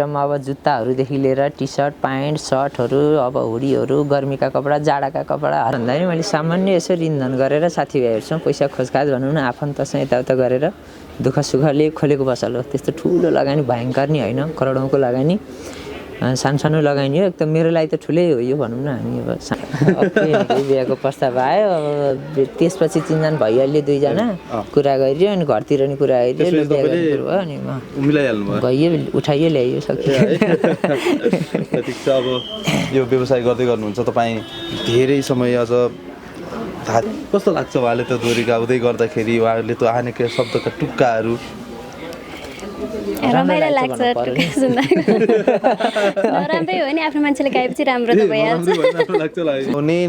Item अब जुत्ताहरूदेखि लिएर T short pant सर्टहरू अब हुडीहरू गर्मीका कपडा जाडाका कपडा भन्दा पनि मैले सामान्य यसो ऋणधन गरेर साथीभाइहरूसँग पैसा खोजखाज भनौँ न आफन्तसँग यताउता गरेर दुःख सुखले खोलेको पसल हो। त्यस्तो ठुलो लगानी भयङ्कर नि होइन, करोडौँको लगानी सानो लगानी हो। एकदम मेरो लागि त ठुलै हो यो भनौँ न। हामी अब बिहाको प्रस्ताव आयो, अब त्यसपछि चिन्जान भइहाल्यो, दुईजना कुरा गरियो अनि घरतिर नि कुरा गरियो, भयो अनि गइयो उठाइयो ल्याइयो सक्यो। ठिक छ। अब यो व्यवसाय गर्दै गर्नुहुन्छ तपाईँ धेरै समय अझ कस्तो लाग्छ उहाँले त दोहोरी गाउँदै गर्दाखेरि उहाँले त हानेका शब्दका टुक्काहरू रमाइलो लाग्छ टुक्का सुन्दा। नराम्रै हो नि, आफ्नो मान्छेले गाएपछि राम्रो त भइहाल्छ।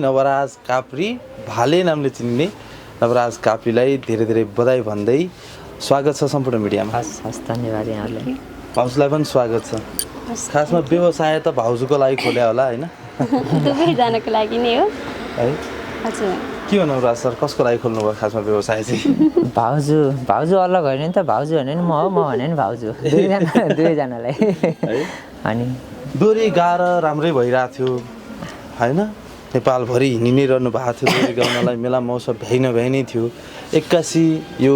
नवराज काप्री भाले नामले चिन्ने नवराज काप्रीलाई धेरै धेरै बधाई भन्दै स्वागत छ सम्पूर्ण मिडियामा। हस् धन्यवाद यहाँहरूलाई। भाउजूलाई पनि स्वागत छ। खासमा व्यवसाय त भाउजूको लागि खोल्या होला होइन? दुवैजनाको लागि नै हो है। हजुर। के हो नवराज सर, कसको लागि खोल्नु भयो खासमा व्यवसाय चाहिँ? भाउजू अलग होइन नि त, भाउजू भने नि म हो, म भने नि भाउजू, दुवैजनालाई। अनि दोहोरी गाएर राम्रै भइरहेको थियो होइन? नेपालभरि हिँडि नै रहनु भएको थियो दोहोरी गाउनलाई, मेला महोत्सव भ्याइ नै थियो। एक्कासी यो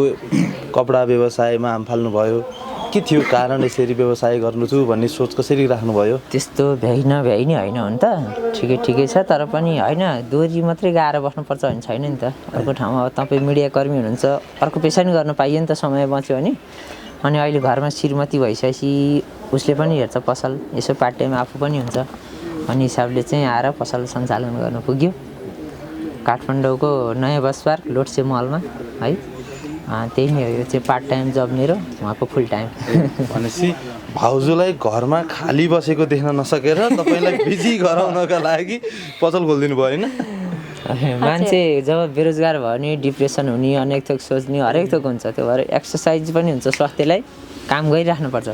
कपडा व्यवसायमा हाम फाल्नुभयो, के थियो कारण यसरी व्यवसाय गर्नु छु भन्ने सोच कसरी राख्नुभयो? त्यस्तो भ्याइ नि होइन हुन त ठिकै छ, तर पनि होइन दोहोरी मात्रै गाएर बस्नुपर्छ भन्ने छैन नि त। अर्को ठाउँमा अब तपाईँ मिडियाकर्मी हुनुहुन्छ, अर्को पेसा नि गर्न पाइयो नि त समय बच्यो भने। अनि अहिले घरमा श्रीमती भइसकेपछि उसले पनि हेर्छ पसल, यसो पार्ट टाइम आफू पनि हुन्छ भन्ने हिसाबले चाहिँ आएर पसल सञ्चालन गर्न पुग्यो काठमाडौँको नयाँ बस पार्क लोटसे मलमा है। त्यही नै हो, यो चाहिँ पार्ट टाइम जब मेरो, उहाँको फुल टाइम। भनेपछि भाउजूलाई घरमा खाली बसेको देख्न नसकेर तपाईँलाई बिजी गराउनका लागि पसल खोलिदिनु भयो होइन? मान्छे जब बेरोजगार भयो भने डिप्रेसन हुने, अनेक थोक सोच्ने, हरेक थोक हुन्छ। त्यो भएर एक्सर्साइज पनि हुन्छ, स्वास्थ्यलाई काम गरिराख्नुपर्छ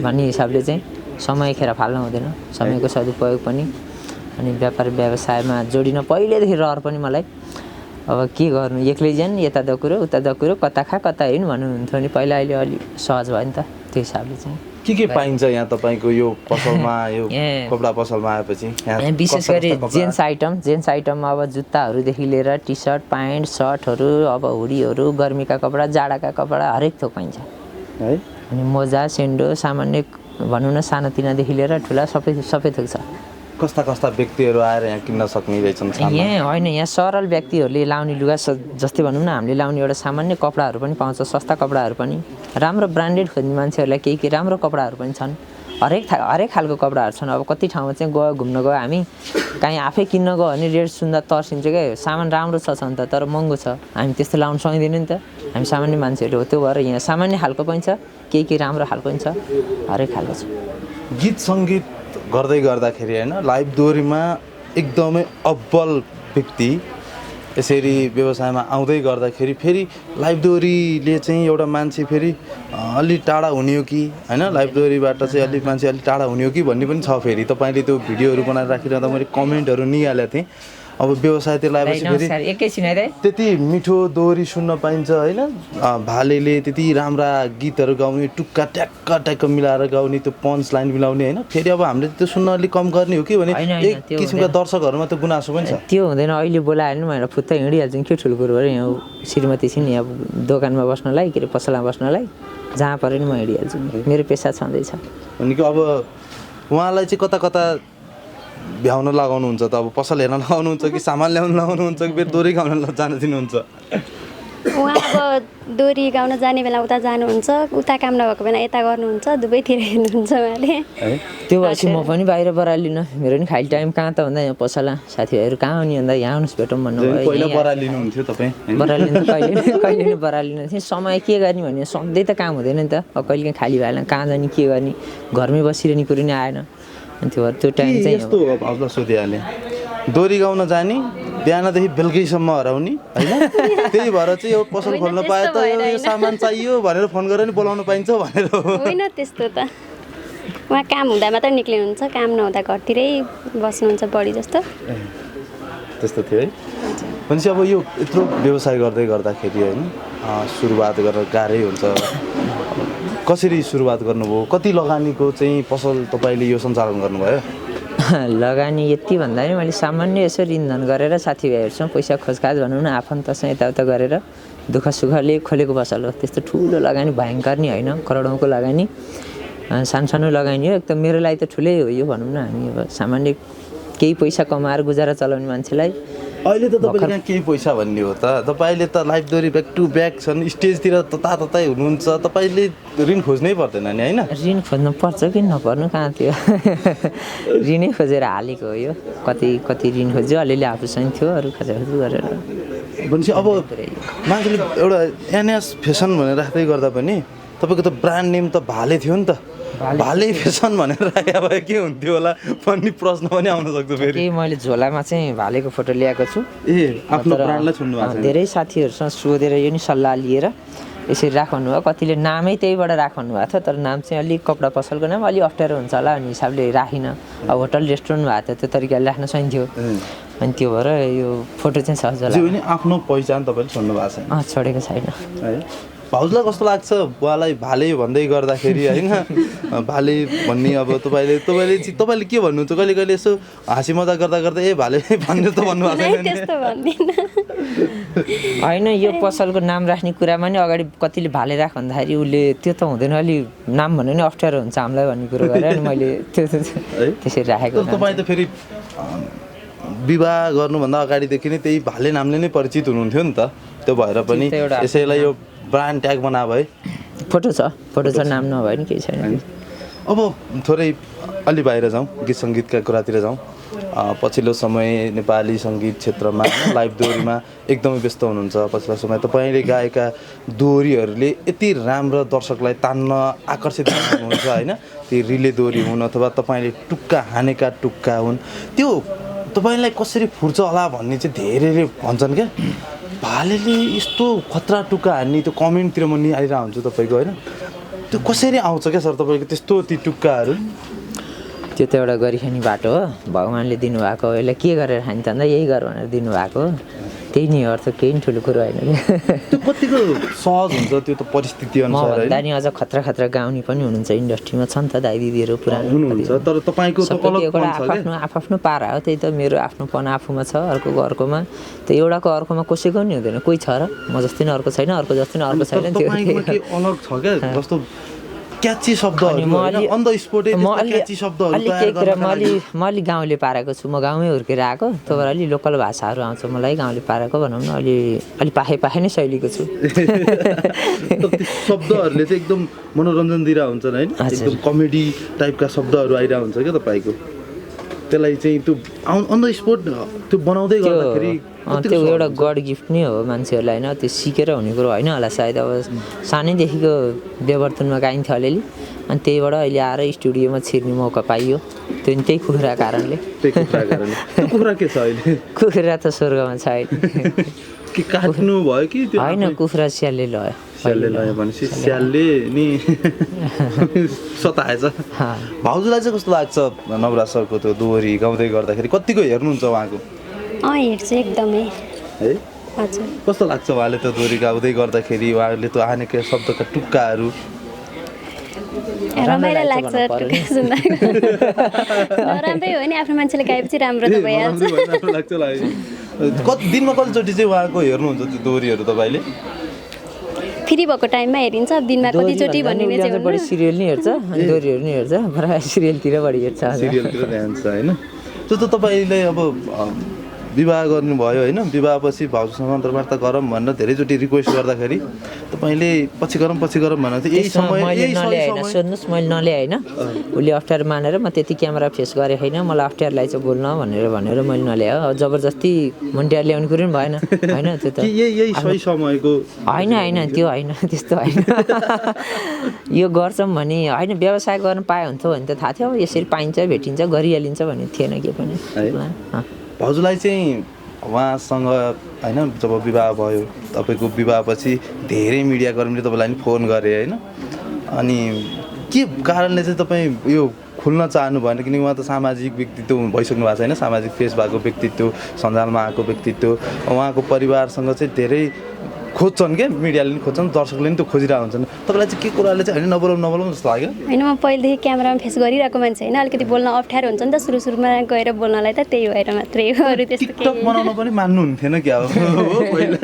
भन्ने हिसाबले चाहिँ समय खेर फाल्नु हुँदैन, समयको सदुपयोग पनि। अनि व्यापार व्यवसायमा जोडिन पहिल्यैदेखि रहर पनि मलाई। अब के गर्नु, एक्लै जान यता दकुरो उता दकुरो, कता खा कता हिँड भन्नुहुन्थ्यो नि पहिला, अहिले अलि सहज भयो नि त त्यो हिसाबले चाहिँ। के पाइन्छ यहाँ तपाईँको यो पसलमा, यो कपडा पसलमा आएपछि? यहाँ विशेष गरी जेन्ट्स आइटम अब जुत्ताहरूदेखि लिएर टी सर्ट प्यान्ट सर्टहरू अब हुडीहरू गर्मीका कपडा जाडाका कपडा हरेक थोक पाइन्छ है। अनि मोजा सेन्डो सामान्य भनौँ न सानोतिनादेखि लिएर ठुला सबै थोक छ। कस्ता व्यक्तिहरू आएर यहाँ किन्न सक्ने रहेछन्? यहाँ होइन, यहाँ सरल व्यक्तिहरूले लाउने लुगा जस्तै भनौँ न हामीले लाउने एउटा सामान्य कपडाहरू पनि पाउँछ, सस्ता कपडाहरू पनि, राम्रो ब्रान्डेड खोज्ने मान्छेहरूलाई केही राम्रो कपडाहरू पनि छन्। हरेक खालको कपडाहरू छन्। अब कति ठाउँमा चाहिँ घुम्न गयो हामी, कहीँ आफै किन्न गयो भने रेट सुन्दा तर्सिन्छ क्या, सामान राम्रो छ नि त तर महँगो छ, हामी त्यस्तो लाउनु सक्दैन नि त, हामी सामान्य मान्छेहरू हो। त्यो भएर यहाँ सामान्य खालको पनि छ, केही राम्रो खालको पनि छ, हरेक खालको छ। गीत सङ्गीत गर्दै गर्दाखेरि होइन, लाइभ दोहोरीमा एकदमै अब्बल व्यक्ति यसरी व्यवसायमा आउँदै गर्दाखेरि फेरि लाइभ दोहोरीले चाहिँ एउटा मान्छे फेरि अलि टाढा हुने हो कि होइन, लाइभ दोहोरीबाट चाहिँ अलिक मान्छे अलिक टाढा हुने हो कि भन्ने पनि छ। फेरि तपाईँले त्यो भिडियोहरू बनाएर राखिरहँदा मैले कमेन्टहरू निहालेको थिएँ। अब व्यवसायतिर लगाएपछि फेरि त्यति मिठो दोहोरी सुन्न पाइन्छ होइन, भालेले त्यति राम्रा गीतहरू गाउने, टुक्का ट्याक्क मिलाएर गाउने, त्यो पन्च लाइन मिलाउने होइन। फेरि अब हामीले त्यो सुन्न अलिक कम गर्ने हो कि भने एक किसिमका दर्शकहरूमा त्यो गुनासो पनि छ। त्यो हुँदैन, अहिले बोलायो भने भनेर फुत्तै हिँडिहाल्छौँ, के ठुलो कुरो भयो। यहाँ श्रीमती छिन् यहाँ दोकानमा बस्नलाई, के अरे पसलमा बस्नलाई, जहाँ पऱ्यो नि म हिँडिहाल्छु, मेरो पेसा छँदैछ। भनेको अब उहाँलाई चाहिँ कता भ्याउन लगाउनुहुन्छ त? अब पसल हेर्न लगाउनुहुन्छ कि सामान ल्याउन लगाउनुहुन्छ कि फेरि दोहोरी गाउन जान दिनुहुन्छ? उहाँ अब दोहोरी गाउन जाने बेला उता जानुहुन्छ, उता काम नभएको बेला यता गर्नुहुन्छ, दुवैतिर हेर्नुहुन्छ उहाँले। त्यो भएपछि म पनि बाहिर बरालिनँ, मेरो नि खाली टाइम कहाँ त भन्दा यहाँ पसला साथीभाइहरू कहाँ आउने भन्दा यहाँ आउनुहोस् भेटौँ भन्नुभयो। पहिला बरालिनुहुन्थ्यो तपाईँ? बरालिनु कहिले नि बरालिनु थिएँ। समय के गर्ने भने सधैँ त काम हुँदैन नि त, अब कहिले खाली भएन, कहाँ जाने के गर्ने, घरमै बसिरहने कुरो नि आएन। अनि त्यो टाइम चाहिँ यस्तो हो। भाउजूलाई सोधिहालेँ, दोहोरी गाउन जाने बिहानदेखि बेलुकैसम्म हराउने होइन, त्यही भएर चाहिँ यो पसल खोल्न पाए त यो सामान चाहियो भनेर फोन गरेर नि बोलाउन पाइन्छ भनेर होइन? त्यस्तो त उहाँ काम हुँदा मात्रै निक्लिनुहुन्छ, काम नहुँदा घरतिरै बस्नुहुन्छ बढी जस्तो। त्यस्तो थियो है। भनेपछि अब यो यत्रो व्यवसाय गर्दै गर्दाखेरि होइन, सुरुवात गरेर गाह्रै हुन्छ, कसरी सुरुवात गर्नुभयो कति लगानीको चाहिँ पसल तपाईँले यो सञ्चालन गर्नुभयो लगानी यति भन्दा नि मैले सामान्य यसो ऋणधन गरेर साथीभाइहरूसँग पैसा खोजखाज भनौँ न आफन्तसँग यताउता गरेर दुःख सुखले खोलेको पसल हो त्यस्तो ठुलो लगानी भयङ्कर नि होइन करोडौँको लगानी सानो लगानी हो एकदम मेरो लागि त ठुलै हो यो भनौँ न हामी अब सामान्य केही पैसा कमाएर गुजारा चलाउने मान्छेलाई अहिले त तपाईँले कहाँ केही पैसा भन्ने हो त तपाईँले त लाइफ दोहोरी ब्याक टु ब्याक छन् स्टेजतिर तताततै हुनुहुन्छ तपाईँले ऋण खोज्नै पर्दैन नि होइन ऋण खोज्नु पर्छ कि नपर्नु कहाँ थियो ऋणै खोजेर हालेको हो यो कति ऋण खोज्यो अलिअलि आफूसँग थियो अरू खोजाखोजी गरेर भनेपछि अब मान्छेले एउटा एनएस फेसन भनेर राख्दै गर्दा पनि तपाईँको त ब्रान्ड नेम त भाले थियो नि त भाले फेसन भनेर राखे भए के हुन्थ्यो होला भन्ने प्रश्न पनि आउन सक्छ फेरि केही मैले झोलामा चाहिँ भालेको फोटो ल्याएको छु ए आफ्नो ब्रान्डलाई छोड्नु भएको छ धेरै साथीहरूसँग सोधेर यो नि सल्लाह लिएर यसरी राख्नु भयो कतिले नामै त्यहीबाट राख्नु भएको थियो तर नाम चाहिँ अलिक कपडा पसलको नाम अलिक अप्ठ्यारो हुन्छ होला भन्ने हिसाबले राखिनँ अब होटल रेस्टुरेन्ट भएको थियो त्यो तरिकाले राख्न सकिन्थ्यो अनि त्यो भएर यो फोटो चाहिँ सहज होला पनि आफ्नो पहिचान तपाईँले छोड्नु भएको छैन छोडेको छैन है भाउजूलाई कस्तो लाग्छ बुवालाई भाले भन्दै गर्दाखेरि होइन भाले भन्ने अब तपाईँले के भन्नुहुन्छ कहिले कहिले यसो हाँसी मजाक गर्दा गर्दा ए भाले भन्ने त भन्नुभएको छैन होइन यो पसलको नाम राख्ने कुरामा नि अगाडि कतिले भाले राख भन्दाखेरि उसले त्यो त हुँदैन अलि नाम भन्नु नि अप्ठ्यारो हुन्छ हामीलाई भन्ने कुरो गरेर अनि मैले त्यसरी राखेको तपाईँ त फेरि विवाह गर्नुभन्दा अगाडिदेखि नै त्यही भाले नामले नै परिचित हुनुहुन्थ्यो नि त त्यो भएर पनि यसैलाई यो ब्रान्ड ट्याग बनायो है फोटो छ नाम नभए नि केही छैन अब थोरै अलि बाहिर जाउँ गीत सङ्गीतका कुरातिर जाउँ पछिल्लो समय नेपाली सङ्गीत क्षेत्रमा लाइभ दोहोरीमा एकदमै व्यस्त हुनुहुन्छ पछिल्लो समय तपाईँले गाएका दोहोरीहरूले यति राम्रो दर्शकलाई तान्न आकर्षित गर्नुहुन्छ होइन ती रिले दोहोरी हुन् अथवा तपाईँले टुक्का हानेका टुक्का हुन् त्यो तपाईँलाई कसरी फुर्छ होला भन्ने चाहिँ धेरैले भन्छन् क्या भालेले यस्तो खतरा टुक्का हान्ने त्यो कमेन्टतिर म नि आइरहेको हुन्छु तपाईँको होइन त्यो कसरी आउँछ क्या सर तपाईँको त्यस्तो ती टुक्काहरू त्यो त एउटा गरिखाने बाटो हो भगवान्ले दिनुभएको यसलाई के गरेर खान्छ भन्दा यही गर भनेर दिनुभएको हो त्यही नि अर्थ केही नि ठुलो कुरो होइन त्यो कतिको सहज हुन्छ त्यो त परिस्थिति अनुसार भन्दा नि अझ खतरा गाउने पनि हुनुहुन्छ इन्डस्ट्रीमा छ नि त दाइ दिदीहरू पुरानो हुनुहुन्छ तर तपाईँको त आफ्नो पारा हो त्यही त मेरो आफ्नोपन आफूमा छ अर्कोमा त एउटाको अर्कोमा कसैको नि हुँदैन कोही छ र म जस्तै नै अर्को छैन अर्को जस्तै नै अर्को छैन त्यो अलग छ क्या जस्तो क्याची शब्दहरू अन द स्पोटै क्याची शब्दहरू म अलि गाउँले पारेको छु म गाउँमै हुर्केर आएको त्यो भएर अलि लोकल भाषाहरू आउँछ मलाई गाउँले पारेको भनौँ न अलि पाखे नै शैलीको छु शब्दहरूले चाहिँ एकदम मनोरञ्जन दिइरहेको हुन्छन् होइन एकदम कमेडी टाइपका शब्दहरू आइरहेको हुन्छ क्या तपाईँको त्यसलाई चाहिँ त्यो अन द स्पोट त्यो बनाउँदै गर्दाखेरि त्यो एउटा गड गिफ्ट नै हो मान्छेहरूलाई होइन त्यो सिकेर हुने कुरो होइन होला सायद अब सानैदेखिको व्यवर्तनमा गाइन्थ्यो अलिअलि अनि त्यहीबाट अहिले आएर स्टुडियोमा छिर्ने मौका पाइयो त्यो नि त्यही कुखुरा कारणले कुखुरा के छ अहिले कुखुरा त स्वर्गमा छ अहिले कि काट्नु भयो कि होइन कुखुरा स्यालले लयो लयो भनेपछि स्यालले नि सताएछ भाउजूलाई चाहिँ कस्तो लाग्छ नवराज सरको त्यो दोहोरी गाउँदै गर्दाखेरि कतिको हेर्नुहुन्छ उहाँको हेर्छु एकदमै है हजुर कस्तो लाग्छ उहाँले त्यो दोहोरी गाउँदै गर्दाखेरि उहाँले त्यो हानेका शब्दका टुक्काहरू रमाइलो लाग्छ टुक्का सुन्दा नराम्रै हो नि आफ्नो मान्छेले गाएपछि राम्रो त भइहाल्छ दिनमा कतिचोटि चाहिँ उहाँको हेर्नुहुन्छ त्यो दोहोरीहरू तपाईँले फ्री भएको टाइममा हेरिन्छ दिनमा कतिचोटि भन्ने चाहिँ बढी सिरियल नि हेर्छ अनि दोहोरीहरू नि हेर्छ प्रायः सिरियलतिर बढी हेर्छ सिरियलतिर ध्यान छ होइन जस्तो तपाईँले अब विवाह गर्नुभयो होइन विवाहपछि भाउजूसँग अन्तर्वार्ता गरौँ भनेर धेरैचोटि रिक्वेस्ट गर्दाखेरि तपाईँले पछि गरौँ भनेर चाहिँ यही समय सोध्नुहोस् मैले नल्याए होइन उसले अप्ठ्यारो मानेर म त्यति क्यामेरा फेस गरेँ होइन मलाई अप्ठ्यारो लाग्छ बोल्न भनेर मैले नल्याएँ अब जबरजस्ती मुन्टिएर ल्याउने कुरो पनि भएन होइन त्यो त यही सही समयको होइन त्यो होइन त्यस्तो होइन यो गर्छौँ भने होइन व्यवसाय गर्न पाए हुन्थ्यो भने त थाहा थियो अब यसरी पाइन्छ भेटिन्छ गरिहालिन्छ भन्ने थिएन के पनि भाउजूलाई चाहिँ उहाँसँग होइन जब विवाह भयो तपाईँको विवाहपछि धेरै मिडियाकर्मीले तपाईँलाई नि फोन गरे होइन अनि के कारणले चाहिँ तपाईँ यो खुल्न चाहनु भएन किनकि उहाँ त सामाजिक व्यक्तित्व भइसक्नु भएको छैन सामाजिक फेस भएको व्यक्तित्व सञ्जालमा आएको व्यक्तित्व उहाँको परिवारसँग चाहिँ धेरै खोज्छन् क्या मिडियाले पनि खोज्छन् दर्शकले पनि त्यो खोजिरहेको हुन्छन् तपाईँलाई चाहिँ के कुराले चाहिँ होइन नबोलाउँ जस्तो लाग्यो होइन म पहिलेदेखि क्यामेरामा फेस गरिरहेको मान्छे होइन अलिकति बोल्न अप्ठ्यारो हुन्छ नि त सुरुमा गएर बोल्नलाई त त्यही भएर मात्रै हो अरू त्यस्तो टिकटक बनाउन पनि मान्नुहुन्थेन क्या हो पहिला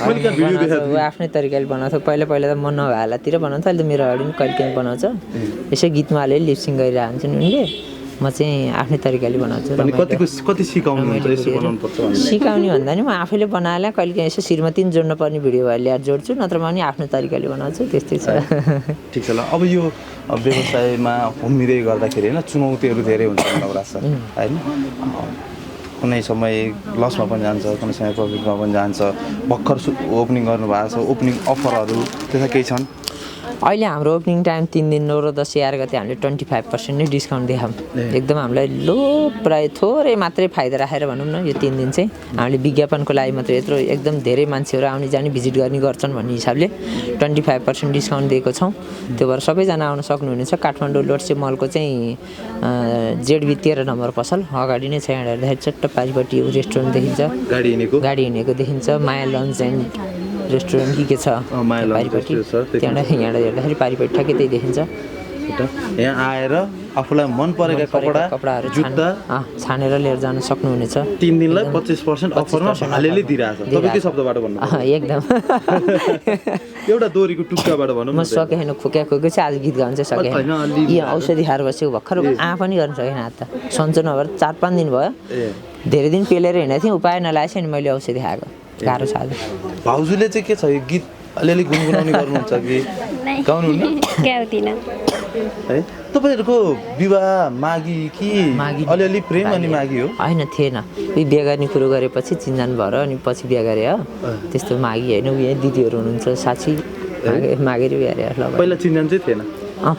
मैले कहाँ भिडियो देखाएको ऊ आफ्नै तरिकाले बनाउँथ्यो पहिला त म नभएलातिर बनाउँथ्यो अहिले त मेरो अगाडि पनि कहिले काहीँ बनाउँछ यसै गीतमा अलिअलि लिपसिङ गरिरहेको हुन्छन् उनले म चाहिँ आफ्नै तरिकाले बनाउँछु कति सिकाउनुहुन्छ यसो बनाउनुपर्छ सिकाउने भन्दा नि म आफैले बनाएर कहिले काहीँ यसो श्रीमती पनि जोड्नु पर्ने भिडियो भएर ल्याएर जोड्छु नत्र म पनि आफ्नो तरिकाले बनाउँछु त्यस्तै छ ठिक छ ल अब यो व्यवसायमा घुमिँदै गर्दाखेरि होइन चुनौतीहरू धेरै हुन्छ नवराज सर होइन कुनै समय लसमा पनि जान्छ कुनै समय प्रफिटमा पनि जान्छ भर्खर ओपनिङ गर्नुभएको छ ओपनिङ अफरहरू त्यस्ता केही छन् अहिले हाम्रो ओपनिङ टाइम 3 दिन 9 र 10 11 गते हामीले 25% नै डिस्काउन्ट देखाऊँ एकदम हामीलाई लो प्राय थोरै मात्रै फाइदा राखेर भनौँ न यो 3 दिन चाहिँ हामीले विज्ञापनको लागि मात्रै यत्रो एकदम धेरै मान्छेहरू आउने जाने भिजिट गर्ने गर्छन् भन्ने हिसाबले 25% डिस्काउन्ट दिएको छौँ त्यो भएर सबैजना आउन सक्नुहुनेछ काठमाडौँ लोटसे मलको चाहिँ जेडबी 13 नम्बर पसल अगाडि नै छ यहाँ हेर्दाखेरि चट्ट पारिपट्टि रेस्टुरेन्ट देखिन्छ गाडी हिँडेको देखिन्छ माया लन्च एन्ड रेस्टुरेन्ट के छ पारिपट्टि त्यहाँबाट हेर्दाखेरि पारिपट्टि ठ्याक्कै त्यही देखिन्छ यहाँ आएर आफूलाई मन परेका कपडाहरू जुत्ता छानेर लिएर जान सक्नुहुनेछ 3 दिनलाई 25% अफरमा भालेले दिइरहेछ तपाईँ के शब्दबाट भन्नु एकदम एउटा दोरीको टुक्काबाट भनौँ म सके होइन खोक्या चाहिँ आज गीत गाउनु चाहिँ सकेँ यो औषधि खाएर बसेको भर्खर पनि गर्न सकेन हात त सन्चो नभएर 4-5 दिन भयो धेरै दिन पेलेर हिँडेको थिएँ उपाय नलागेछ नि मैले औषधि खाएको गाह्रो छ आज भाउजूले चाहिँ के छ यो गीत अलिअलि गुनगुनाउने गर्नुहुन्छ कि गाउनुहुन्न गाउँदिनँ है तपाईँहरूको विवाह मागी कि अलिअलि प्रेम अनि मागी हो होइन थिएन उही बिहा गर्ने कुरो गरेपछि चिन्जान भएर अनि पछि बिहा गरे हो त्यस्तो मागी होइन उयो दिदीहरू हुनुहुन्छ साथी मागेर बिहा गरे ल पहिला चिन्जान चाहिँ थिएन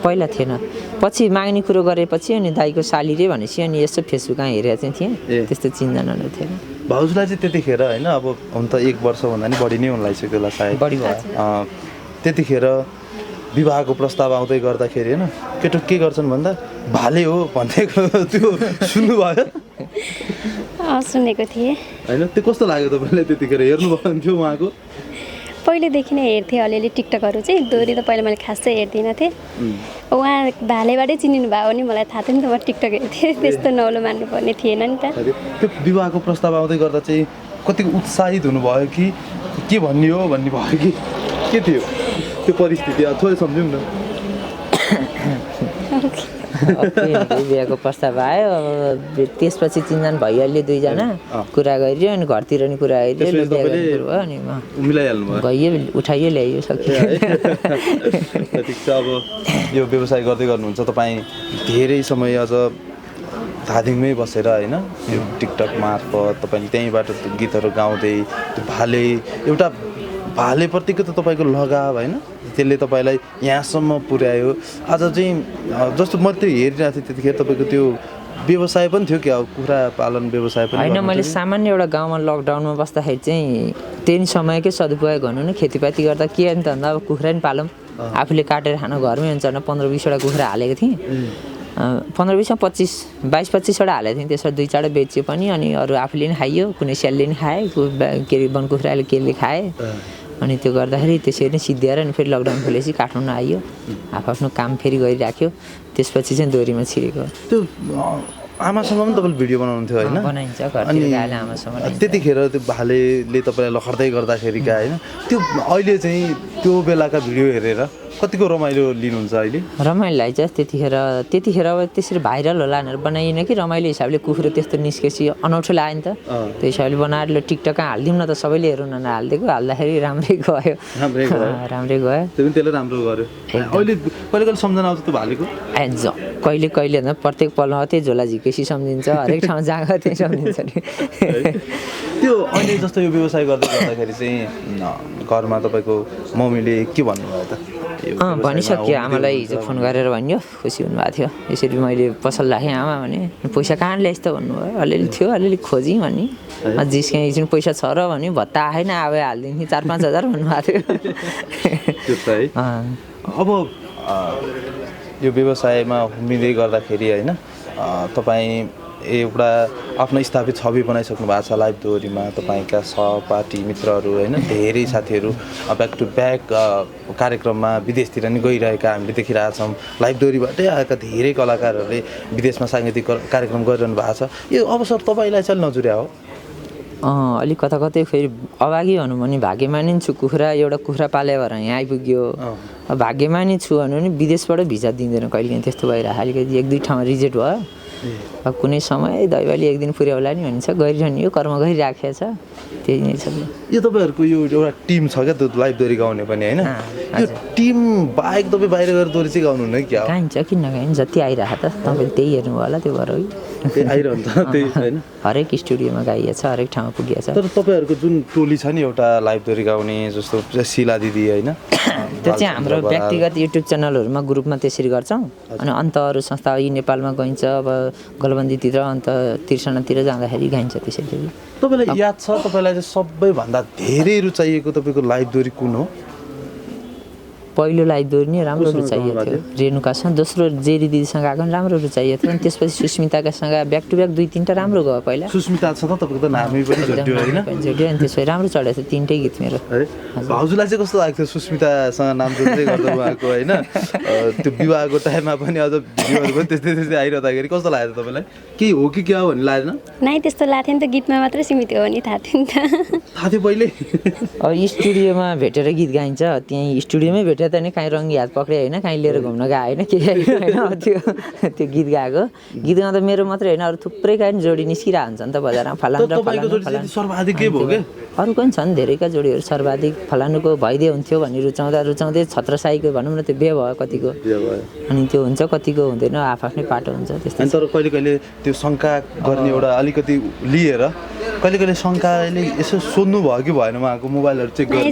पहिला थिएन पछि माग्ने कुरो गरेपछि अनि दाइको साली रे भनेपछि अनि यसो फेसबुकमा हेरेर चाहिँ थिएँ त्यस्तो चिन्जानहरू थिएन भाउजूलाई चाहिँ त्यतिखेर होइन अब हुन त 1 वर्षभन्दा नि बढी नै हुन लागिसक्यो होला सायद बढी भयो त्यतिखेर विवाहको प्रस्ताव आउँदै गर्दाखेरि होइन केटो के गर्छन् भन्दा भाले हो भनेको त्यो सुन्नुभयो सुनेको थिएँ होइन त्यो कस्तो लाग्यो तपाईँलाई त्यतिखेर हेर्नुभयो थियो उहाँको पहिलेदेखि नै हेर्थेँ अलिअलि टिकटकहरू चाहिँ दोहोरी त पहिला मैले खास चाहिँ हेर्दिनँ थिएँ उहाँ भालेबाटै चिनिनु भयो भने मलाई थाहा थियो नि त म टिकटक हेर्थेँ त्यस्तो नौलो मान्नुपर्ने थिएन नि त त्यो विवाहको प्रस्ताव आउँदै गर्दा चाहिँ कति उत्साहित हुनुभयो कि के भन्ने हो भन्ने भयो कि के थियो त्यो परिस्थिति थोरै सम्झौँ न बिहाको प्रस्ताव आयो त्यसपछि चिन्जान भइहाल्यो 2 जना कुरा गरियो अनि घरतिर नि कुरा गरियो भयो अनि मिलाइहाल्नु भयो गयो उठाइयो ल्याइयो सक्यो ठिक छ अब यो व्यवसाय गर्दै गर्नुहुन्छ तपाईँ धेरै समय अझ धादिङमै बसेर होइन यो टिकटक मार्फत तपाईँले त्यहीँबाट गीतहरू गाउँदै त्यो एउटा भालेप्रतिको त तपाईँको लगाव होइन त्यसले तपाईँलाई यहाँसम्म पुर्यायो आज चाहिँ जस्तो म त्यो हेरिरहेको थिएँ त्यतिखेर तपाईँको त्यो व्यवसाय पनि थियो क्या कुखुरा पालन व्यवसाय पनि होइन मैले सामान्य एउटा गाउँमा लकडाउनमा बस्दाखेरि चाहिँ त्यही समयकै सदुपयोग गर्नु न खेतीपाती गर्दा के हो नि त भन्दा अब कुखुरा नि पालौँ आफूले काटेर खान घरमै हुन्छ भने 15-20वटा कुखुरा हालेको थिएँ 15-20मा 22-25वटा हालेको थिएँ त्यसबाट 2-4 बेच्यो पनि अनि अरू आफूले नि खाइयो कुनै स्यालले नि खाएँ के अरे वन कुखुराले केले खाएँ अनि त्यो गर्दाखेरि त्यसरी नै सिद्धिएर अनि फेरि लकडाउन खोलेपछि काठमाडौँ आइयो आफ्नो काम फेरि गरिराख्यो त्यसपछि चाहिँ दोहोरीमा छिरेको त्यो आमासँग पनि तपाईँले भिडियो बनाउनुहुन्थ्यो होइन बनाइन्छ घरतिर गाले आमासँग त्यतिखेर त्यो भालेले तपाईँलाई लखर्दै गर्दाखेरिका होइन त्यो अहिले चाहिँ त्यो बेलाका भिडियो हेरेर कतिको रमाइलो लिनुहुन्छ अहिले रमाइलो लाग्छ त्यतिखेर अब त्यसरी भाइरल होला भनेर बनाइएन कि रमाइलो हिसाबले कुखुरा त्यस्तो निस्केपछि अनौठो लाग्यो नि त त्यो हिसाबले बनाएर टिकटकमा हालिदिउँ न त सबैले हेरौँ न हालिदिएको हाल्दाखेरि राम्रै गयो राम्रै गयो त्यसले राम्रो गर्यो अहिले कहिले कहिले सम्झना आउँछ त्यो भालेको कहिले कहिले भन्दा प्रत्येक पलमा त्यही झोला झिकेसी सम्झिन्छ हरेक ठाउँ जहाँ त्यही सम्झिन्छ नि त्यो अहिले जस्तो यो व्यवसाय गर्दाखेरि चाहिँ घरमा तपाईँको मम्मीले के भन्नुभयो त भनिसक्यो आमालाई हिजो फोन गरेर भन्यो खुसी हुनुभएको थियो यसरी मैले पसल राखेँ आमा भने पैसा कहाँ ल्याइस् त भन्नुभयो अलिअलि थियो अलिअलि खोजेँ भने जिस्केँ एकछिन पैसा छ र भने भत्ता आएन अब हालिदिन्थेँ 4-5 हजार भन्नुभएको थियो अब यो व्यवसायमा घुमिँदै गर्दाखेरि होइन तपाईँ एउटा आफ्नो स्थापित छवि बनाइसक्नु भएको छ लाइभ दोहोरीमा तपाईँका सहपाठी मित्रहरू होइन धेरै साथीहरू ब्याक टु ब्याक कार्यक्रममा विदेशतिर नि गइरहेका हामीले देखिरहेछौँ लाइभ दोहोरीबाटै आएका धेरै कलाकारहरूले विदेशमा साङ्गीतिक कार्यक्रम गरिरहनु भएको छ यो अवसर तपाईँलाई चाहिँ नजुर्या हो अलिक कता कतै फेरि अभागी भनौँ भने भाग्यमानी छु कुखुरा एउटा कुखुरा पाले भएर यहाँ आइपुग्यो भाग्यमानी छु भन्नु भने विदेशबाट भिजा दिँदैन कहिलेकाहीँ त्यस्तो भइरहेको अलिकति 1-2 ठाउँमा रिजेक्ट भयो अब कुनै समय दैवले एक दिन पुर्याउला नि भनिन्छ गरिरहने यो कर्म गरिराखेको छ त्यही नै छ यो तपाईँहरूको यो एउटा टिम छ क्या त्यो लाइभ दोहोरी गाउने पनि होइन यो टिम बाहेक तपाईँ बाहिर गएर दोहोरी चाहिँ गाउनुहुन्न क्या गाइन्छ किन नगाइन्छ जति आइरहेको त तपाईँले त्यही हेर्नुभयो होला त्यो भएर त्यही आइरहन्छ त्यही होइन हरेक स्टुडियोमा गाइएको छ हरेक ठाउँमा पुगेको छ तर तपाईँहरूको जुन टोली छ नि एउटा लाइभ दोहोरी गाउने जस्तो शिला दिदी होइन त्यो चाहिँ हाम्रो व्यक्तिगत युट्युब च्यानलहरूमा ग्रुपमा त्यसरी गर्छौँ अनि अन्त अरू संस्था यी नेपालमा गइन्छ अब गलबन्दीतिर अन्त तिर्सनातिर जाँदाखेरि गाइन्छ त्यसरी तपाईँलाई याद छ तपाईँलाई चाहिँ सबैभन्दा धेरै रुचाइएको तपाईँको लाइभ दोहोरी कुन हो पहिलो लाइभ दोहोरी नै राम्रो रुचाइएको थियो रेणुकासँग दोस्रो जेरी दिदीसँग आएको पनि राम्रो रुचाइएको थियो अनि त्यसपछि सुस्मिताकासँग ब्याक टु ब्याक 2-3टा राम्रो गयो पहिला सुस्मितासँग तपाईँको त नामै पनि झट्यो होइन झट्यो अनि त्यसपछि राम्रो चढेको थियो 3टै गीत मेरो भाउजूलाई चाहिँ कस्तो लाग्थ्यो सुस्मितासँग नाम जोड्दै गर्दा उहाँको होइन त्यो विवाहको टाइममा पनि अझ भिडियोहरू पनि त्यस्तै त्यस्तै आइरहँदाखेरि कस्तो लाग्यो तपाईँलाई के हो कि क्या हो भन्ने लागेन नै त्यस्तो लाग्थ्यो नि त गीतमा मात्रै सीमित हो भने थाहा थियो नि त थाहा थियो पहिले अब स्टुडियोमा भेटेर गीत गाइन्छ त्यहीँ स्टुडियोमै भेटेर त नि काहीँ रङ्गी हात पक्रियो होइन काहीँ लिएर घुम्न गयो होइन के होइन त्यो गीत गाएको गीत गाउँदा मेरो मात्रै होइन अरू थुप्रै काहीँ जोडी निस्किरहेको हुन्छ नि त बजारमा फलानु सर्वाधिक के भयो अरू पनि छन् धेरैका जोडीहरू सर्वाधिक फलानुको भइदियो हुन्थ्यो भन्ने रुचाउँदै छत्रसाईको भनौँ न त्यो बिहे भयो कतिको अनि त्यो हुन्छ कतिको हुँदैन आफ्नै पाटो हुन्छ त्यस्तो तर कहिले कहिले त्यो शङ्का गर्ने एउटा अलिकति लिएर कहिले कहिले शङ्काले यसो सोध्नु भयो कि भएन उहाँको मोबाइलहरू चेक गर्नु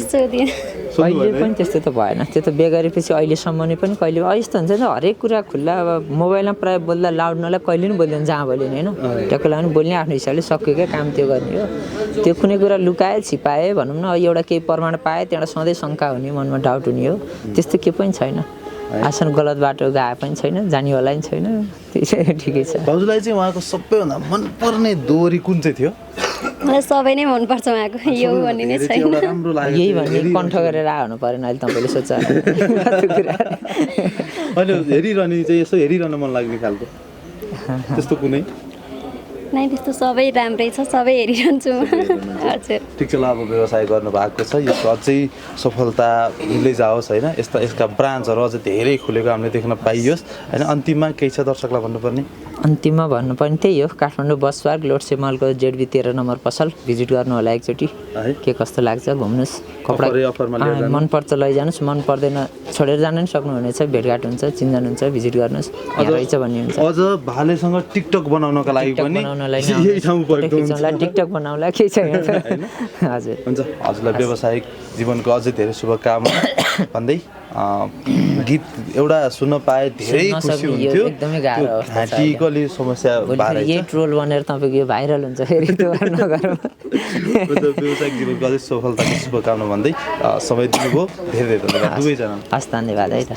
अहिले पनि त्यस्तो त भएन त्यो त बिहे गरेपछि अहिलेसम्म नै पनि कहिले यस्तो हुन्छ नि हरेक कुरा खुल्ला अब मोबाइलमा प्रायः बोल्दा लाउड नलाई कहिले पनि बोल्दैन जहाँ बोल्यो नि होइन टक्कै पनि बोल्ने आफ्नो हिसाबले सक्यो क्या काम त्यो गर्ने हो त्यो कुनै कुरा लुकाए छिपाए भनौँ न एउटा केही प्रमाण पाए त्यहाँबाट सधैँ शङ्का हुने मनमा डाउट हुने हो त्यस्तो केही पनि छैन आसन गलत बाटो गए पनि छैन जानेवाला पनि छैन त्यही चाहिँ ठिकै छ भाउजूलाई चाहिँ उहाँको सबैभन्दा मनपर्ने दोहोरी कुन चाहिँ थियो मलाई सबै नै मनपर्छ उहाँको यो भन्ने नै छैन यही भन्ने कण्ठ गरेर आउनु परेन अहिले तपाईँले सोच अहिले हेरिरहने चाहिँ यसो हेरिरहन मन लाग्ने खालको त्यस्तो कुनै नै त्यस्तो सबै राम्रै छ सबै हेरिरहन्छु म हजुर ठिक छ ल अब व्यवसाय गर्नु भएको छ यसको अझै सफलता मिल्दै जाओस् होइन यसका ब्रान्चहरू अझै धेरै खुलेको हामीले देख्न पाइयोस् होइन अन्तिममा केही छ दर्शकलाई भन्नुपर्ने अन्तिममा भन्नुपर्ने त्यही हो काठमाडौँ बस पार्क लोटसे मलको जेडबी 13 नम्बर पसल भिजिट गर्नु होला एकचोटि के कस्तो लाग्छ घुम्नुहोस् कपडा मनपर्छ लैजानुहोस् मन पर्दैन छोडेर जान पनि सक्नुहुनेछ भेटघाट हुन्छ चिन्जन हुन्छ भिजिट गर्नुहोस् रहेछ भन्ने हुन्छ अझ भालेसँग टिकटक बनाउनका लागि पनि टिकटक बनाउला केही छैन हजुर हुन्छ हजुरलाई व्यावसायिक जीवनको अझै धेरै शुभकामना भन्दै गीत एउटा सुन्न पाए धेरै खुसी हुन्थ्यो एकदमै गाह्रो अवस्था छ घाँटीको अलि समस्या बारे यही ट्रोल बनेर तपाईँको यो भाइरल हुन्छ फेरि त्यो नगरौँ व्यावसायिक जीवनको अझै सफलताको शुभकामना भन्दै समय दिनुभयो धेरै धेरै धन्यवाद दुवैजना हस् धन्यवाद है त